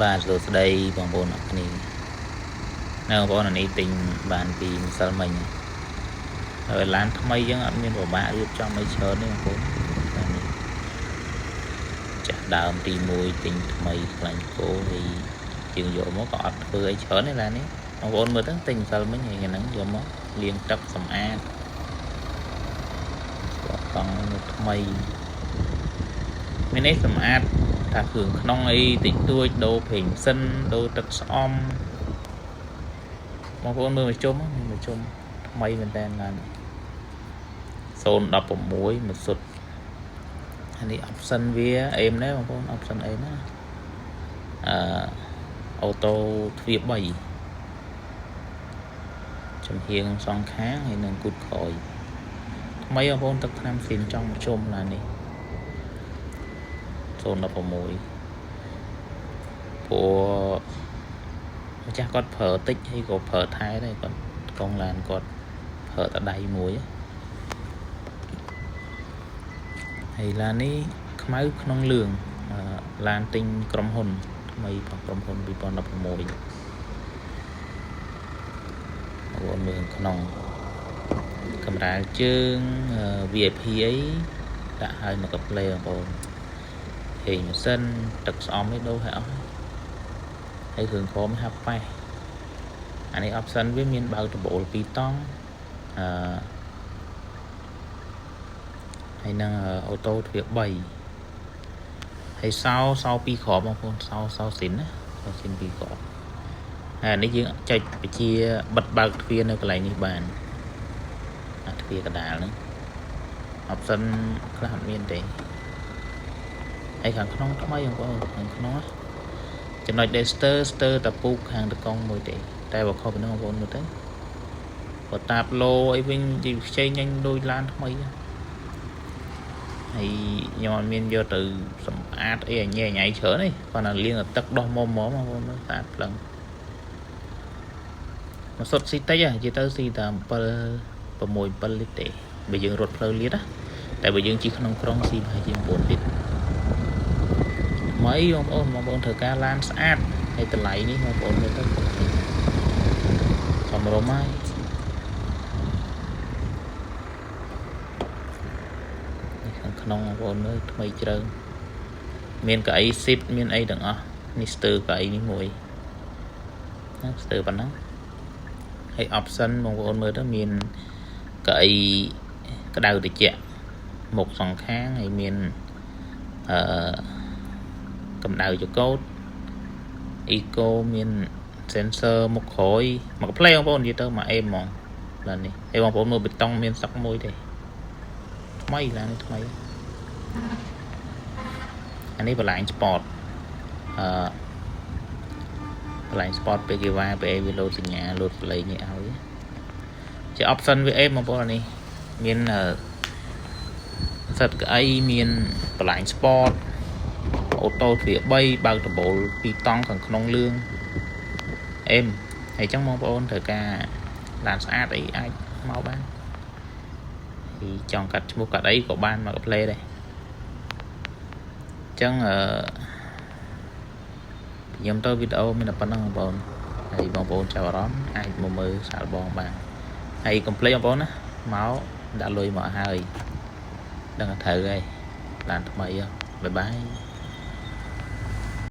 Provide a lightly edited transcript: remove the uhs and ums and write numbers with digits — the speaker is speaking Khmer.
បាទសួស្តីបងប្អូនអរគ្នានៅបងប្អូនអានេះទិញបានពីម្សិលមិញហើយឡានថ្មីយើងអត់មានពិបាករៀបចំអីច្រើនទេបងប្អូនបាទនេះចាស់ដើមទី1ទិញថ្មីខ្លាញ់គោហើយយើងយកមកក៏អត់ធ្វើអីច្រើនទេឡាននេះបងប្អូនមើលទៅទិញម្សិលមិញហើយហ្នឹងយកមកលាងទឹកសម្អាតស្គាល់កង់នៅថ្មីមាននេះសម្អាតថាគ្រឿងក្នុងអីតិចតួចដូរប្រេងម៉ាស៊ីនដូរទឹកស្អំបងប្អូនមើលមកជុំមកជុំថ្មីមែនតើឡាន016មួយសុទ្ធអានេះ option វាអេមដែរបងប្អូន option អេមណាអឺ auto ទ្វារ3ចំហៀងសងខាងហើយនឹងគូតក្រោយថ្មីបងប្អូនទឹកថ្នាំស៊ីនចង់មកជុំឡាននេះ016ព្រោះម្ចាស់គាត់ប្រើតិចហើយក៏ប្រើថែដែរគាត់កងឡានគាត់ប្រើតែដៃមួយហើយឡាននេះខ្មៅក្នុងលឿងឡានទិញក្រុមហ៊ុនថ្មីរបស់ក្រុមហ៊ុន2016បងប្អូនមើលក្នុងកម្រាលជើង VIP អីដាក់ឲ្យមកកាផ្លេបងប្អូនហេងម៉ាស៊ីនទឹកស្អំនេះដូរឲ្យអស់ហើយគ្រឿងក្រមហាប់ប៉េះអានេះ option វាមានបើកដំបូល2តង់អឺហើយនឹង auto ទ្វារ3ហើយសោសោ2គ្រាប់បងប្អូនសោសោស៊ីនណាសោស៊ីន2គ្រាប់ហើយអានេះយើងចុចបញ្ជាបិទបើកទ្វារនៅកន្លែងនេះបានអាទ្វារកដាលហ្នឹង option ខ្លះអត់មានទេហើយខាងក្នុងថ្មីបងប្អូនខាងក្នុងចំណុចដែលស្ទើស្ទើតពូកខាងតកង់មួយទេតែបើខុសពីនោះបងប្អូនមើលទៅបើតាបឡូអីវិញនិយាយខ្ចីញញដូចឡានថ្មីហើយខ្ញុំអត់មានយកទៅសម្អាតអីឲ្យញ៉ៃញ៉ៃច្រើនទេគាត់តែលាងទឹកដោះមុំហ្មងបងប្អូនមើលស្អាតភ្លឹងមកសុតស៊ីតិចនិយាយទៅស៊ីតែ7 6 7លីត្រទេបើយើងរត់ផ្លូវលៀតណាតែបើយើងជិះក្នុងក្រុងស៊ីប្រហែលជា9លីត្រថ្មីបងប្អូនបងប្អូនត្រូវការឡានស្អាតហើយតម្លៃនេះបងប្អូនមើលទៅសមរម្យហើយនេះខាងក្នុងបងប្អូនមើលថ្មីជ្រើងមានកៅអីស៊ីតមានអីទាំងអស់នេះស្ទើកៅអីនេះមួយណាស្ទើប៉ុណ្ណឹងហើយ option បងប្អូនមើលទៅមានកៅអីក្តៅត្រជាក់មុខសងខាងហើយមានអឺកម្ដៅចកោត eco មាន sensor មុខក្រោយមកផ្លេបងប្អូននិយាយទៅមកអេមហ្មងឡាននេះហើយបងប្អូនមើលបេតុងមានសឹកមួយទេថ្មីឡាននេះថ្មីអានេះបន្លាញ sport អឺបន្លាញ sport ពេលគេវ៉ាពេលវាលោតសញ្ញាលោតសលេងនេះឲ្យជា option វាអេមបងប្អូនអានេះមានសិតកៅអីមានបន្លាញ sport auto ទ្វារ3បើកដំបូល2តង់ខាងក្នុងលឿងអេមហើយចឹងបងប្អូនត្រូវការឡានស្អាតអីអាចមកបានហើយចង់កាត់ឈ្មោះកាត់អីក៏បានមកកាផ្លេដែរចឹងអឺខ្ញុំទៅវីដេអូមានតែប៉ុណ្្នឹងបងប្អូនហើយបងប្អូនចាប់អារម្មណ៍អាចមកមើលសាកល្បងបានហើយកុំភ្លេចបងប្អូនណាមកដាក់លុយមកហើយដឹងថាត្រូវហើយឡានថ្មី bye bye.